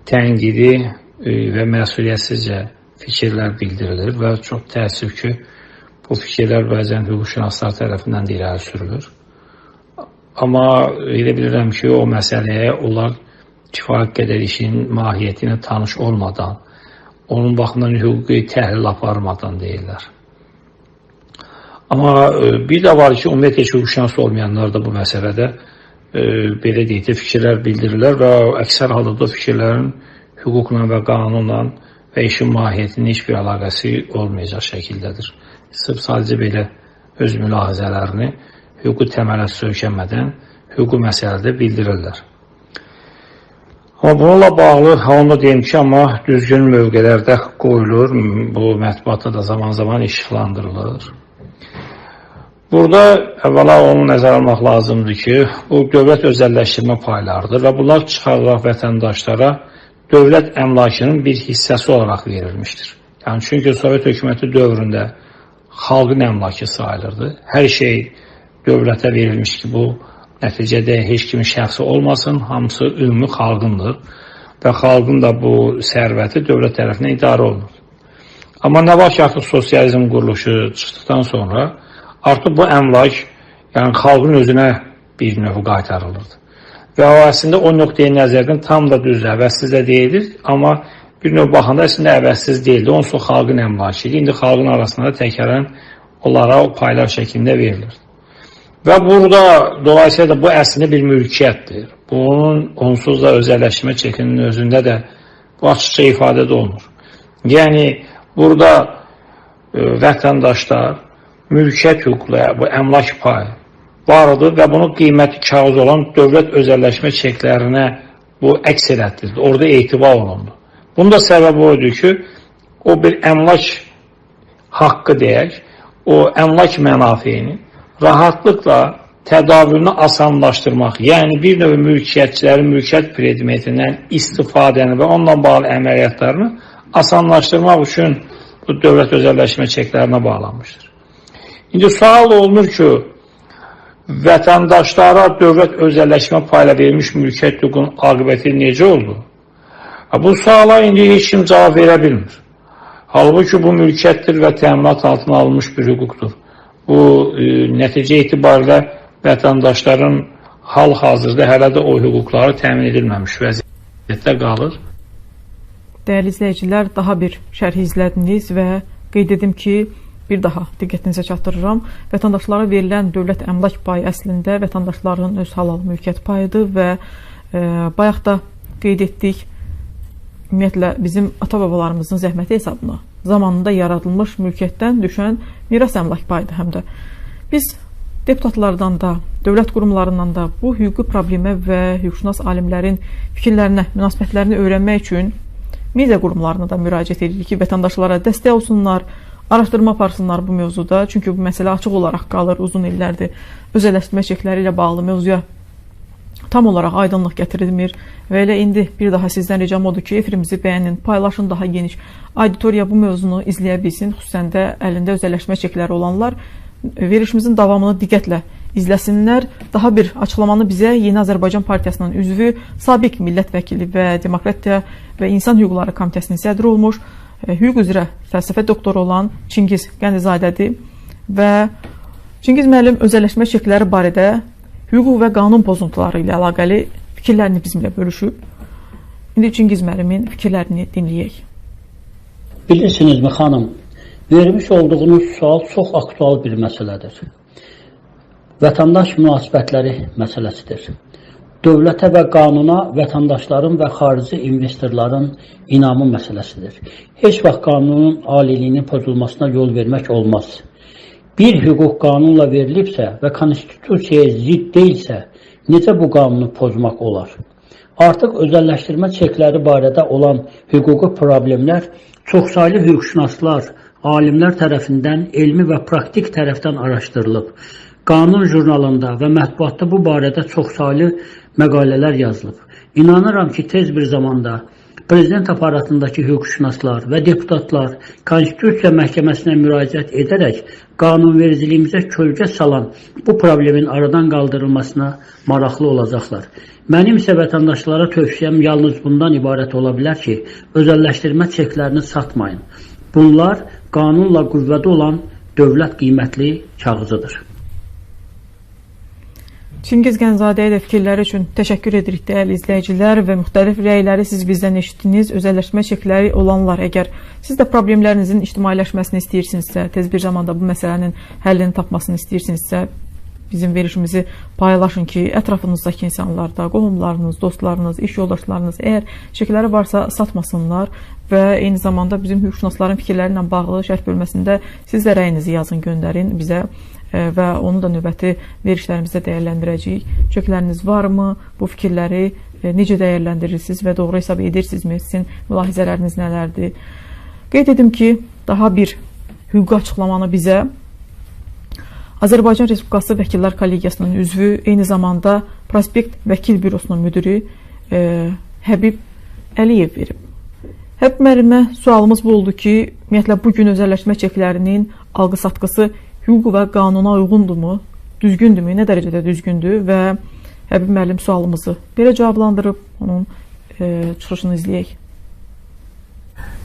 tənqidi və məsuliyyətsizcə fikirlər bildirilir və çox təəssüf ki, bu fikirlər bəzən hüquqşünaslar tərəfindən də irəli sürülür. Amma elə bilirəm ki, o məsələyə onlar kifayət qədər işin mahiyyəti ilə tanış olmadan, onun baxımından hüquqi təhlil aparmadan deyirlər. Amma bir də var ki, ümumiyyətlə hüquqşünas olmayanlar da bu məsələdə belə deyək də fikirlər bildirirlər və əksər halda da fikirlərin hüquqla və qanunla və işin mahiyyətinin heç bir əlaqəsi olmayacaq şəkildədir. Sırf sadəcə belə öz mülahizələrini hüquqi təmələ söykənmədən hüquqi məsələdə bildirirlər. Amma bununla bağlı, onu da deyim ki, amma düzgün mövqelərdə qoyulur, bu mətbuatda da zaman-zaman işıqlandırılır. Burada əvvəla onu nəzərə almaq lazımdır ki, bu dövlət özəlləşdirmə paylarıdır və bunlar çıxarılaraq vətəndaşlara dövlət əmlakının bir hissəsi olaraq verilmişdir. Yəni, çünki Sovet hökuməti dövründə xalqın əmlakı sayılırdı. Hər şey dövlətə verilmiş ki, bu nəticədə heç kimin şəxsi olmasın, hamısı ümumi xalqındır. Və xalqın da bu sərvəti dövlət tərəfindən idarə olunur. Amma nə var ki, artıq sosializm quruluşu çıxdıqdan sonra artıq bu əmlak, yəni xalqın özünə bir növ qaytarılırdı. Və o əslində o nöqteyi nəzərdən tam da düz əvəzsiz də deyildir, amma bir növ baxanda əslində əvəzsiz deyildi. Onsuz xalqın əmlakı idi. İndi xalqın arasında təkrarən onlara o paylar şəklində verilir. Və burada dolayısıyla da bu əslində bir mülkiyyətdir. Bunun onsuz da özəlləşmə çekinin özündə də bu açıqca ifadə də olunur. Yəni burada vətəndaşlar mülkiyyət hüquqlu, bu əmlak payı vardı və bunun qiyməti kağız olan dövlət özəlləşmə çeklərinə bu əks elətdirildi. Orada etibar olundu. Bunun da səbəbi o idi ki, o bir əmlak haqqı deyək, o əmlak mənafeyini rahatlıqla tədavülünü asanlaşdırmaq, yəni bir növ mülkiyyətçilərin mülkiyyət predmetindən istifadəni və onunla bağlı əməliyyatlarını asanlaşdırmaq üçün bu dövlət özəlləşmə çeklərinə bağlanmışdır. İndi sual olunur ki, vətəndaşlara dövlət özəlləşmə payla verilmiş mülkiyyət hüququnun aqibəti necə oldu? Bu suala indi heç kim cavab verə bilmir. Halbuki bu mülkiyyətdir və təminat altına alınmış bir hüquqdur. Bu nəticə itibarilə vətəndaşların hal-hazırda hələ də o hüquqları təmin edilməmiş vəziyyətdə qalır. Dəyərli izləyicilər, daha bir şərhi izlədiniz və qeyd edim ki, bir daha diqqətinizə çatdırıram. Vətəndaşlara verilən dövlət əmlak payı əslində vətəndaşların öz halal mülkiyyət payıdır və bayaq da qeyd etdik, ümumiyyətlə bizim ata-babalarımızın zəhməti hesabına zamanında yaradılmış mülkiyyətdən düşən miras əmlak payıdır həm də. Biz deputatlardan da, dövlət qurumlarından da bu hüquqi problemə və hüquqşünas alimlərin fikirlərinə, münasibətlərini öyrənmək üçün media qurumlarına da müraciət edirik ki, vətəndaşlara dəstək olsunlar, araşdırma aparsınlar bu mövzuda. Çünki bu məsələ açıq olaraq qalır uzun illərdir. Özəlləşdirmə çekləri ilə bağlı mövzuya tam olaraq aydınlıq gətirilmir və elə indi bir daha sizdən ricam odur ki, efirimizi bəyənin, paylaşın, daha geniş auditoriya bu mövzunu izləyə bilsin. Xüsusən də əlində özəlləşmə çekləri olanlar verilişimizin davamını diqqətlə izləsinlər. Daha bir açıqlamanı bizə Yeni Azərbaycan Partiyasının üzvü, sabiq millət vəkili və Demokratiya və İnsan Hüquqları Komitəsinin sədri olmuş, hüquq üzrə fəlsəfə doktoru olan Çingiz Qəndizadədir və Çingiz müəllim özəlləşmə çekləri barədə hüquq və qanun pozuntuları ilə əlaqəli fikirlərini bizimlə bölüşüb. İndi Çingiz müəllimin fikirlərini dinləyək. Bilirsinizmi xanım, vermiş olduğunuz sual çox aktual bir məsələdir. Vətəndaş münasibətləri məsələsidir. Dövlətə və qanuna vətəndaşların və xarici investorların inamı məsələsidir. Heç vaxt qanunun aliliyinin pozulmasına yol vermək olmaz. Bir hüquq qanunla verilibsə və konstitusiyaya zidd deyilsə, necə bu qanunu pozmaq olar? Artıq özəlləşdirmə çekləri barədə olan hüquqi problemlər çoxsaylı hüquqşünaslar, alimlər tərəfindən elmi və praktik tərəfdən araşdırılıb. Qanun jurnalında və mətbuatda bu barədə çoxsaylı məqalələr yazılıb. İnanıram ki, tez bir zamanda Prezident aparatındakı hüquqşünaslar və deputatlar Konstitusiya Məhkəməsinə müraciət edərək qanunvericiliyimizə kölgə salan bu problemin aradan qaldırılmasına maraqlı olacaqlar. Mənim isə vətəndaşlara tövsiyəm yalnız bundan ibarət ola bilər ki, özəlləşdirmə çeklərini satmayın. Bunlar qanunla qüvvədə olan dövlət qiymətli kağızıdır. Çingiz Qəndizadəyə də fikirləri üçün təşəkkür edirik dəyərli izləyicilər və müxtəlif rəyləri siz bizdən eşitdiniz. Özəlləşmə çekləri olanlar, əgər siz də problemlərinizin ictimailəşməsini istəyirsinizsə, tez bir zamanda bu məsələnin həllini tapmasını istəyirsinizsə, bizim verilişimizi paylaşın ki, ətrafınızdakı insanlar da, qohumlarınız, dostlarınız, iş yoldaşlarınız, əgər çekləri varsa satmasınlar və eyni zamanda bizim hüquqşünasların fikirləri ilə bağlı şərh bölməsində siz də rəyinizi yazın, göndərin bizə və onu da növbəti verilişlərimizdə dəyərləndirəcəyik. Çekləriniz varmı? Bu fikirləri necə dəyərləndirirsiniz və doğru hesab edirsinizmi? Sizin mülahizələriniz nələrdir? Qeyd edim ki, daha bir hüquqi açıqlamanı bizə Azərbaycan Respublikası Vəkillər Kollegiyasının üzvü, eyni zamanda Prospekt Vəkil Bürosunun müdiri Həbib Əliyev verib. Həbib müəllimə sualımız bu oldu ki, ümumiyyətlə bu gün özəlləşmə çeklərinin alqı-satqısı hüquq və qanuna uyğundurmu, düzgündürmü, nə dərəcədə düzgündür və Həbib müəllim sualımızı belə cavablandırıb, onun çıxışını izləyək.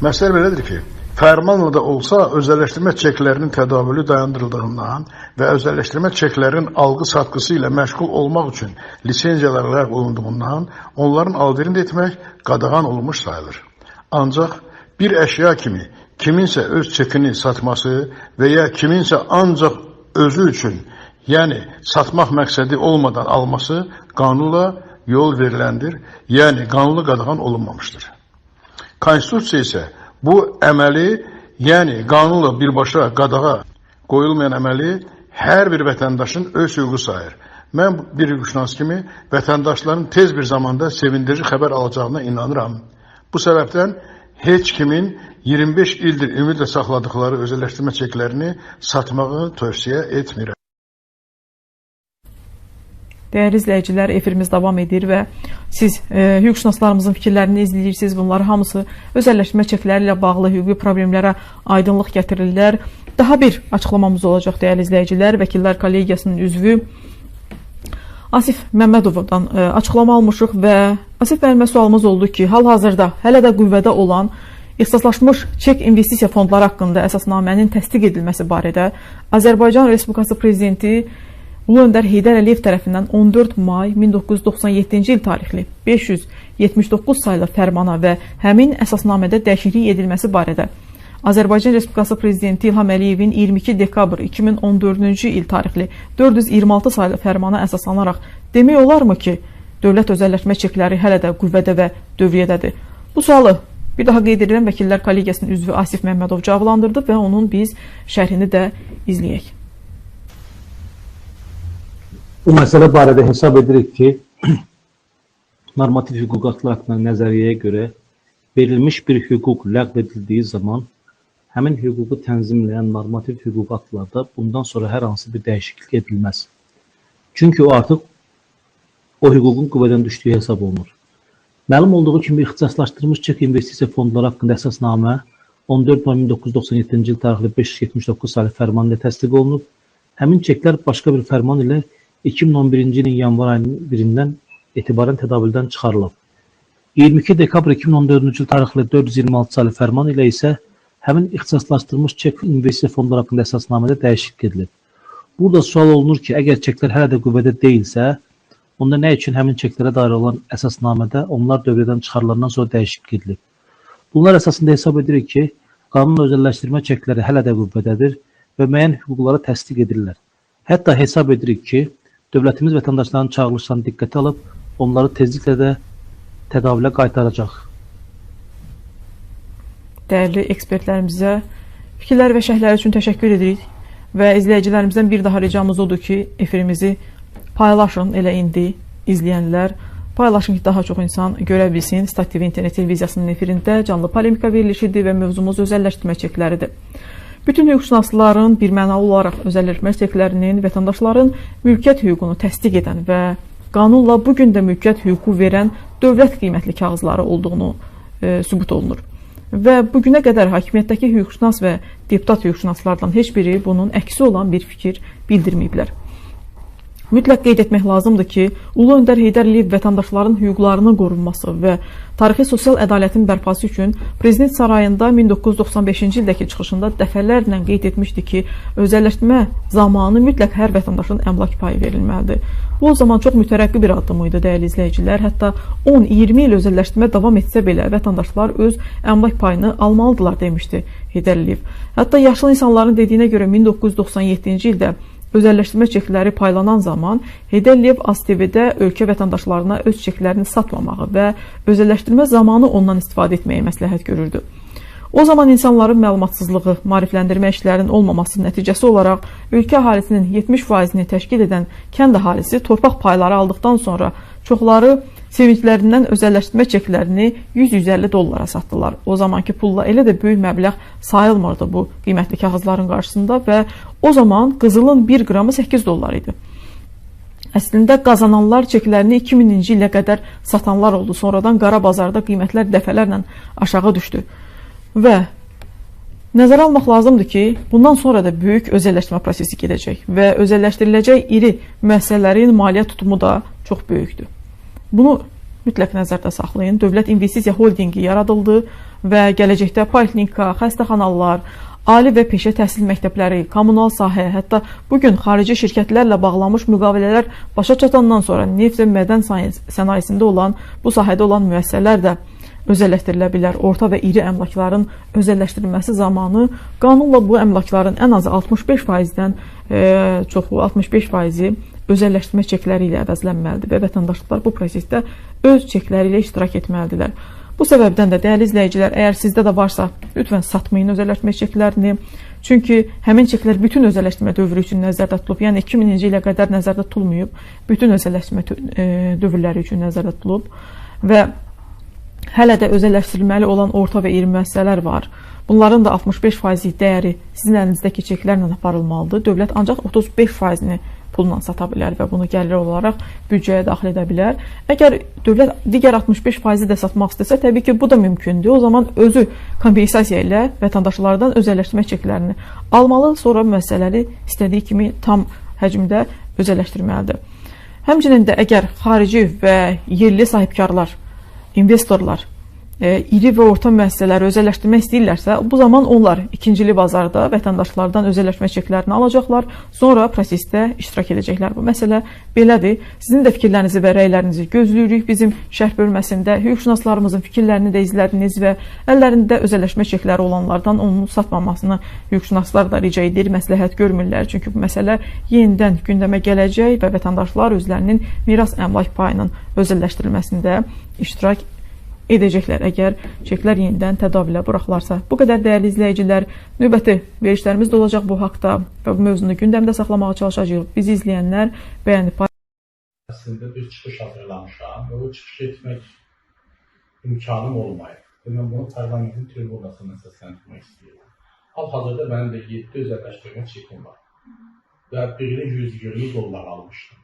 Məsələ belədir ki, fərmanla da olsa özəlləşdirmə çeklərinin tədavülü dayandırıldığından və özəlləşdirmə çeklərinin alqı-satqısı ilə məşğul olmaq üçün lisenziyalar ləğv olunduğundan onların alverini etmək qadağan olunmuş sayılır. Ancaq bir əşya kimi kiminsə öz çekini satması və ya kiminsə ancaq özü üçün, yəni satmaq məqsədi olmadan alması qanunla yol veriləndir, yəni qanunla qadağan olunmamışdır. Konstitusiya isə bu əməli, yəni qanunla birbaşa qadağa qoyulmayan əməli hər bir vətəndaşın öz hüququ sayır. Mən bir hüquqşünas kimi vətəndaşların tez bir zamanda sevindirici xəbər alacağına inanıram. Bu səbəbdən heç kimin 25 ildir ümidlə saxladıqları özəlləşdirmə çeklərini satmağı tövsiyə etmirəm. Dəyərli izləyicilər, efirimiz davam edir və siz hüquqşünaslarımızın fikirlərini izləyirsiniz. Bunlar hamısı özəlləşdirmə çekləri ilə bağlı hüquqi problemlərə aydınlıq gətirirlər. Daha bir açıqlamamız olacaq, dəyərli izləyicilər. Vəkillər Kollegiyasının üzvü Asif Məmmədovdan açıqlama almışıq və Asif müəllimə sualımız oldu ki, hal-hazırda hələ də qüvvədə olan İxtisaslaşmış çek investisiya fondları haqqında əsasnamənin təsdiq edilməsi barədə Azərbaycan Respublikası Prezidenti Ulu Öndər Heydər Əliyev tərəfindən 14 may 1997-ci il tarixli 579 saylı fərmana və həmin əsasnamədə dəyişiklik edilməsi barədə Azərbaycan Respublikası Prezidenti İlham Əliyevin 22 dekabr 2014-cü il tarixli 426 saylı fərmana əsaslanaraq demək olarmı ki, dövlət özəlləşmə çekləri hələ də qüvvədə və dövriyyədədir? Bu sualı bir daha qeyd edirəm, Vəkillər Kollegiyasının üzvü Asif Məmmədov cavablandırdı və onun biz şərhini də izləyək. Bu məsələ barədə hesab edirik ki, normativ hüquq aktlar haqqında nəzəriyyəyə görə verilmiş bir hüquq ləğv edildiyi zaman həmin hüququ tənzimləyən normativ hüquq aktlarda bundan sonra hər hansı bir dəyişiklik edilməz. Çünki o artıq o hüququn qüvvədən düşdüyü hesab olunur. Məlum olduğu kimi ixtisaslaşdırılmış çek investisiya fondları haqqında əsasnamə 14 may 1997-ci il tarixli 579 saylı fərman ilə təsdiq olunub. Həmin çeklər başqa bir fərman ilə 2011-ci ilin yanvar ayının 1-dən etibarən tədavüldən çıxarılıb. 22 dekabr 2014-cü il tarixli 426 saylı fərman ilə isə həmin ixtisaslaşdırılmış çek investisiya fondları haqqında əsasnamədə dəyişiklik edilib. Burada sual olunur ki, əgər çeklər hələ də qüvvədə deyilsə, onda nə üçün həmin çeklərə dair olan əsasnamədə onlar dövrədən çıxarılandan sonra dəyişiklik edilib? Bunlar əsasında hesab edirik ki, qanunla özəlləşdirmə çekləri hələ də qüvvədədir və müəyyən hüquqları təsdiq edirlər. Hətta hesab edirik ki, dövlətimiz vətəndaşların çağırışlarını diqqətə alıb, onları tezliklə də tədavülə qaytaracaq. Dəyərli ekspertlərimizə fikirlər və şərhləri üçün təşəkkür edirik və izləyicilərimizdən bir daha ricamız odur ki, efirimizi paylaşın, elə indi izləyənlər paylaşın ki, daha çox insan görə bilsin. Stat TV internet televiziyasının efirində canlı polemika verilişidir və mövzumuz özəlləşdirmə çekləridir. Bütün hüquqşünasların birmənalı olaraq özəlləşmə çeklərinin vətəndaşların mülkiyyət hüququnu təsdiq edən və qanunla bu gün də mülkiyyət hüququ verən dövlət qiymətli kağızları olduğunu sübut olunur. Və bu günə qədər hakimiyyətdəki hüquqşünas və deputat hüquqşünaslardan heç biri bunun əksi olan bir fikir bildirməyiblər. Mütləq qeyd etmək lazımdır ki, Ulu Öndər Heydər Əliyev vətəndaşların hüquqlarının qorunması və tarixi sosial ədalətin bərpası üçün Prezident Sarayında 1995-ci ildəki çıxışında dəfələrlə qeyd etmişdi ki, özəlləşdirmə zamanı mütləq hər vətəndaşın əmlak payı verilməlidir. Bu o zaman çox mütərəqqi bir addım idi, dəyərli izləyicilər. Hətta 10-20 il özəlləşdirmə davam etsə belə vətəndaşlar öz əmlak payını almalıdırlar demişdi Heydər Əliyev. Hətta yaşlı insanların dediyinə görə 1997-ci ildə özəlləşdirmə çekləri paylanan zaman Heydər Əliyev AzTV-də ölkə vətəndaşlarına öz çeklərini satmamağı və özəlləşdirmə zamanı ondan istifadə etməyi məsləhət görürdü. O zaman insanların məlumatsızlığı, maarifləndirmə işlərinin olmaması nəticəsi olaraq ölkə əhalisinin 70%-ni təşkil edən kənd əhalisi torpaq payları aldıqdan sonra çoxları sevinclərindən özəlləşdirmə çeklərini 100-150 dollara satdılar. O zamanki pulla elə də böyük məbləğ sayılmırdı bu qiymətli kağızların qarşısında və o zaman qızılın 1 qramı 8 dollar idi. Əslində qazananlar çeklərini 2000-ci ilə qədər satanlar oldu. Sonradan qara bazarda qiymətlər dəfələrlə aşağı düşdü. Və nəzərə almaq lazımdır ki, bundan sonra da böyük özəlləşdirmə prosesi gedəcək və özəlləşdiriləcək iri müəssisələrin maliyyə tutumu da çox böyükdür. Bunu mütləq nəzərdə saxlayın. Dövlət İnvestisiya Holdinqi yaradıldı və gələcəkdə poliklinika, xəstəxanalar, ali və peşə təhsil məktəbləri, kommunal sahə, hətta bugün xarici şirkətlərlə bağlanmış müqavilələr başa çatandan sonra neft və mədən sənayesində olan, bu sahədə olan müəssisələr də özəlləşdirilə bilər. Orta və iri əmlakların özəlləşdirilməsi zamanı qanunla bu əmlakların ən azı 65%-dən çoxu, 65%-i özəlləşdirmə çekləri ilə əvəzlənməlidir və vətəndaşlar bu prosesdə öz çekləri ilə iştirak etməlidirlər. Bu səbəbdən də, dəyərli izləyicilər, əgər sizdə də varsa, lütfən satmayın özəlləşdirmə çeklərini. Çünki həmin çeklər bütün özəlləşdirmə dövrü üçün nəzərdə tutulub. Yəni 2000-ci ilə qədər nəzərdə tutulmayıb, bütün özəlləşdirmə dövrləri üçün nəzərdə tutulub və hələ də özəlləşdirilməli olan orta və iri müəssisələr var. Bunların da 65%lik dəyəri sizin əlinizdəki çeklərlə aparılmalıdır. Dövlət ancaq 35%-ni pulla sata bilər və bunu gəlir olaraq büdcəyə daxil edə bilər. Əgər dövlət digər 65%-i də satmaq istəsə, təbii ki, bu da mümkündür. O zaman özü kompensasiya ilə vətəndaşlardan özəlləşdirmə çeklərini almalı, sonra müəssisələri istədiyi kimi tam həcmdə özəlləşdirməlidir. Həmçinin də əgər xarici və yerli sahibkarlar, investorlar iri və orta müəssisələri özəlləşdirmək istəyirlərsə, bu zaman onlar ikincili bazarda vətəndaşlardan özəlləşmə çeklərini alacaqlar, sonra prosesdə iştirak edəcəklər. Bu məsələ belədir. Sizin də fikirlərinizi və rəylərinizi gözləyirik. Bizim şərh bölməsində hüquqşünaslarımızın fikirlərini də izlədiniz və əllərində özəlləşmə çekləri olanlardan onu satmamasını hüquqşünaslar da rica edir, məsləhət görmürlər. Çünki bu məsələ yenidən gündəmə gələcək və vətəndaşlar özlərinin miras əmlak payının özəlləşdirilməsində iştirak edəcəklər, əgər çeklər yenidən tədavülə buraxılarsa. Bu qədər dəyərli izləyicilər, növbəti verilişlərimiz də olacaq bu haqda və bu mövzunu gündəmdə saxlamağa çalışacağıq. Bizi izləyənlər bəyənib Əslində bir çıxış hazırlamışam və o çıxış etmək imkanım olmayıb. Və mən bunu parlamentin tribunasından səsləndirmək istəyirəm. Hal-hazırda mənim də 7 özəlləşdirmə çekim var və birini 120 dollar almışdım.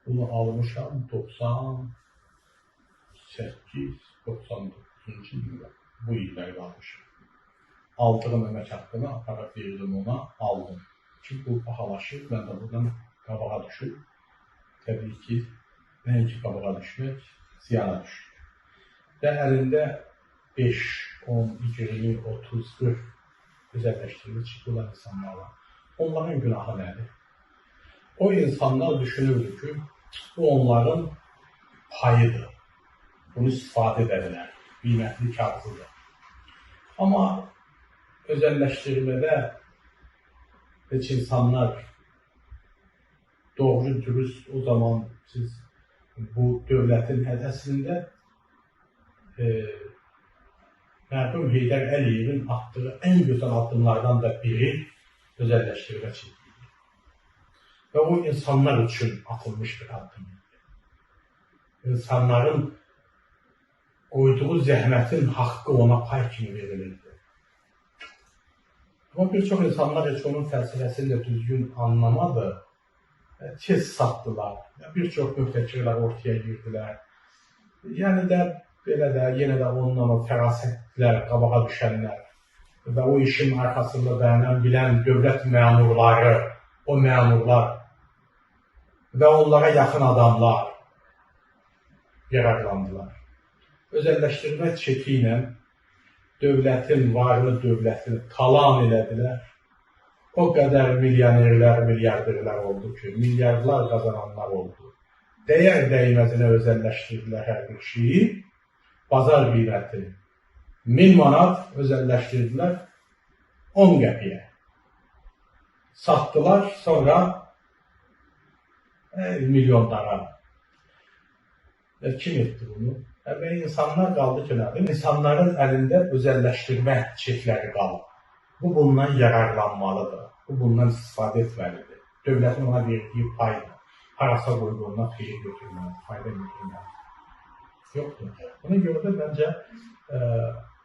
Bunu almışam 98-99-cu ildə, bu illərdə almışam. Aldığım əmək haqqını aparıb verdim ona, aldım. Ki, bu bahalaşır, mən də buradan qabağa düşüb. Təbii ki, nəinki qabağa düşmək, ziyana düşür. Və əlində 5, 10, 20, 30, 40 özəlləşdirilmiş çeki olan insanlar var. Onların günahı nədir? O insanlar düşünürdü ki, bu onların payıdır. Bunu istifadə edə bilər, qiymətli kağızıdır. Amma özəlləşdirmədə heç insanlar doğru dürüst o zaman siz bu dövlətin əslində mərhum Heydər Əliyevin atdığı ən gözəl addımlardan da biri özəlləşdirmə çekiydi. Və o insanlar üçün atılmış bir addım idi. İnsanların qoyduğu zəhmətin haqqı ona pay kimi verilirdi. Amma bir çox insanlar heç onun fəlsəfəsini də düzgün anlamadı. Tez satdılar. Bir çox mühtəkirlər ortaya girdilər. Yəni də belə də yenə də onunla o fərasətlər, qabağa düşənlər və o işin arxasında dayanan bilən dövlət məmurları, o məmurlar və onlara yaxın adamlar yararlandılar. Özəlləşdirmə çeki ilə dövlətin, varlı dövlətini talan elədilər. O qədər milyonerlər, milyarderlər oldu ki, milyardlar qazananlar oldu. Dəyər dəyməzinə özəlləşdirdilər hər bir şeyi. Bazar qiyməti 1000 manat özəlləşdirdilər 10 qəpiyə. Satdılar, sonra milyonlara. Və kim etdi bunu? Və insanlar qaldı kənarda. İnsanların əlində özəlləşdirmə çekləri qalıb. Bu, bundan yararlanmalıdır. Bu, bundan istifadə etməlidir. Dövlətin ona verdiyi paydır. Harasa qoyub ondan xeyir götürməlidir, fayda götürməlidir. Yoxdur. Buna görə də məncə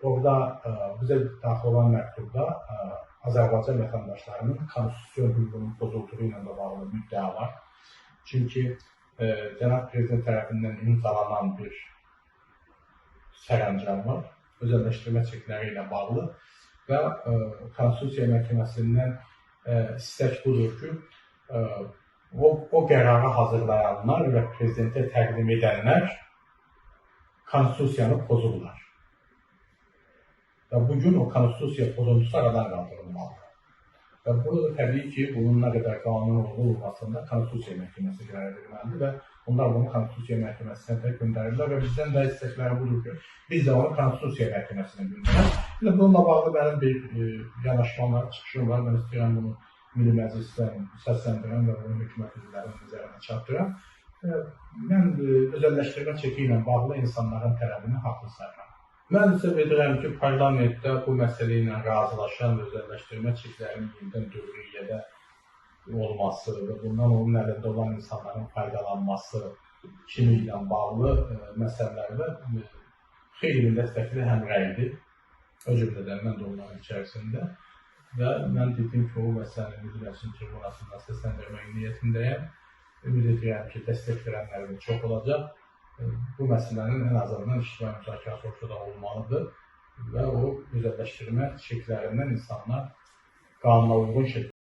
orada bizə daxil olan məktubda Azərbaycan vətəndaşlarının konstitusiyon hüququnun pozulduğu ilə də bağlı müddəa var. Çünki cənab prezident tərəfindən imzalanan bir sərəncam var, özəlləşdirmə çekləri ilə bağlı və Konstitusiya Məhkəməsindən istək budur ki, O qərarı hazırlayanlar və prezidentə təqdim edənlər konstitusiyanı pozurlar. Və bugün o konstitusiya pozuntusu aradan qaldırılmalıdır. Və burada təbii ki, bunun nə qədər qanun olmasında Konstitusiya Məhkəməsi qərar verməlidir və onlar bunu Konstitusiya Məhkəməsinə də göndərirlər və bizdən də istəkləri budur ki, biz də onu Konstitusiya Məhkəməsinə göndərək. Bir də bununla bağlı mənim bir yanaşmalar, çıxışım var. Mən istəyirəm bunu Milli Məclisdən səsləndirəm və bunu hökumət üzvlərinin nəzərinə çatdıram. Mən özəlləşdirmə çeki ilə bağlı insanların tələbini haqlı sayıram. Mən hesab edirəm ki, parlamentdə bu məsələ ilə razılaşan özəlləşdirmə çeklərinin yenidən dövriyyədə olması və bundan onun əlində olan insanların faydalanması kimi ilə bağlı məsələlərdə xeyli millət vəkili həmrəydir. O cümlədən mən də onların içərisində və mən dedim ki, o məsələni Milli Məclisin tribunasından səsləndirmək niyyətindəyəm. Ümid edirəm ki, dəstək verənlərin çox olacaq. Bu məsələnin ən azından ictimai müzakirəsi ortada olmalıdır və o özəlləşdirmə çeklərindən insanlar qanuna uyğun şəkildə